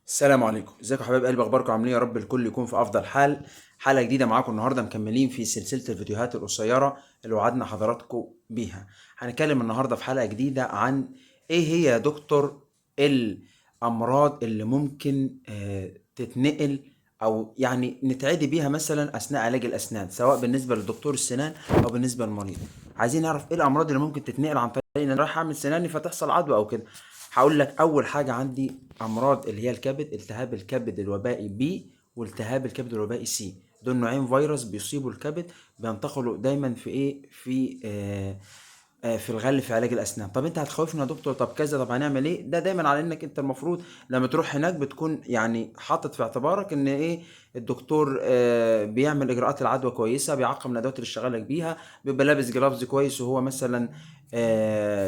السلام عليكم، ازيكم يا حبايب قلبي؟ اخباركم عاملين ايه؟ يا رب الكل يكون في افضل حال. حلقة جديدة معاكم النهارده، مكملين في سلسلة الفيديوهات القصيرة اللي وعدنا حضراتكم بيها. هنتكلم النهارده في حلقة جديدة عن ايه هي يا دكتور الامراض اللي ممكن تتنقل او يعني نتعدي بيها مثلا اثناء علاج الاسنان، سواء بالنسبة لدكتور السنان او بالنسبة للمريض. عايزين نعرف ايه الامراض اللي ممكن تتنقل عن طريق ان انا رايح اعمل سناني فتحصل عدوى او كده. هقول لك اول حاجة عندي امراض اللي هي الكبد، التهاب الكبد الوبائي بي والتهاب الكبد الوبائي سي. دول نوعين فيروس بيصيبوا الكبد، بينتقلوا دايما في ايه؟ في في الغل في علاج الاسنان. طب انت هتخوفنا يا دكتور، طب كذا، طب هنعمل ايه؟ ده دايما على انك انت المفروض لما تروح هناك بتكون يعني حاطط في اعتبارك ان ايه الدكتور بيعمل اجراءات العدوى كويسة، بيعقم الادوات اللي اشتغلك بيها، بيبقى لابس gloves كويس، وهو مثلا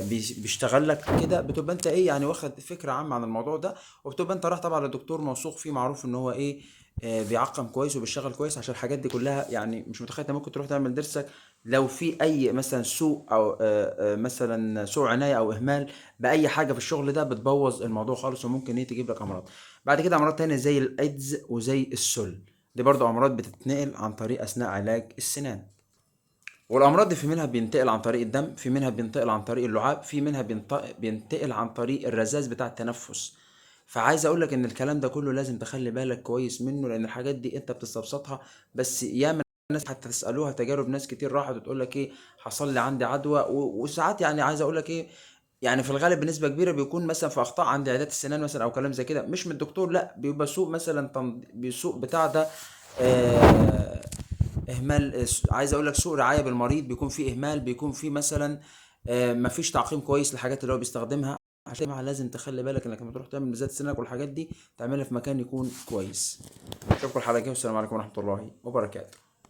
بيشتغل لك كده، بتبقى انت ايه يعني واخد فكرة عامة عن الموضوع ده، وبتبقى انت رايح طبعا لدكتور موثوق فيه، معروف ان هو ايه بيعقم كويس وبيشتغل كويس. عشان الحاجات دي كلها يعني مش متخيل انت ممكن تروح تعمل ضرسك لو في اي مثلا سوء او مثلا سوء عناية او اهمال باي حاجة في الشغل ده، بتبوظ الموضوع خالص وممكن ايه تجيب لك امراض. بعد كده امراض تانية زي الايدز وزي السل، دي برضو امراض بتتنقل عن طريق اثناء علاج السنان. والامراض دي في منها بينتقل عن طريق الدم، في منها بينتقل عن طريق اللعاب، في منها بينتقل عن طريق الرذاذ بتاع التنفس. فعايز اقول لك ان الكلام ده كله لازم تخلي بالك كويس منه، لان الحاجات دي انت بتستبسطها، بس ياما ناس حتى تسالوها، تجارب ناس كتير راحت وتقول لك ايه حصل لي عندي عدوى، وساعات يعني عايز اقول لك ايه، يعني في الغالب بنسبة كبيرة بيكون مثلا في اخطاء عند عيادات السنان مثلا او كلام زي كده، مش من الدكتور، لا بيبقى سوء مثلا بسوء بتاع ده، اهمال، عايز اقول لك سوء رعاية بالمريض، بيكون في اهمال، بيكون في مثلا مفيش تعقيم كويس للحاجات اللي هو بيستخدمها. عشان لازم تخلي بالك انك لما تروح تعمل ميزات سنانك والحاجات دي تعملها في مكان يكون كويس. اشوفكم الحلقة الجاية، والسلام عليكم ورحمة الله وبركاته.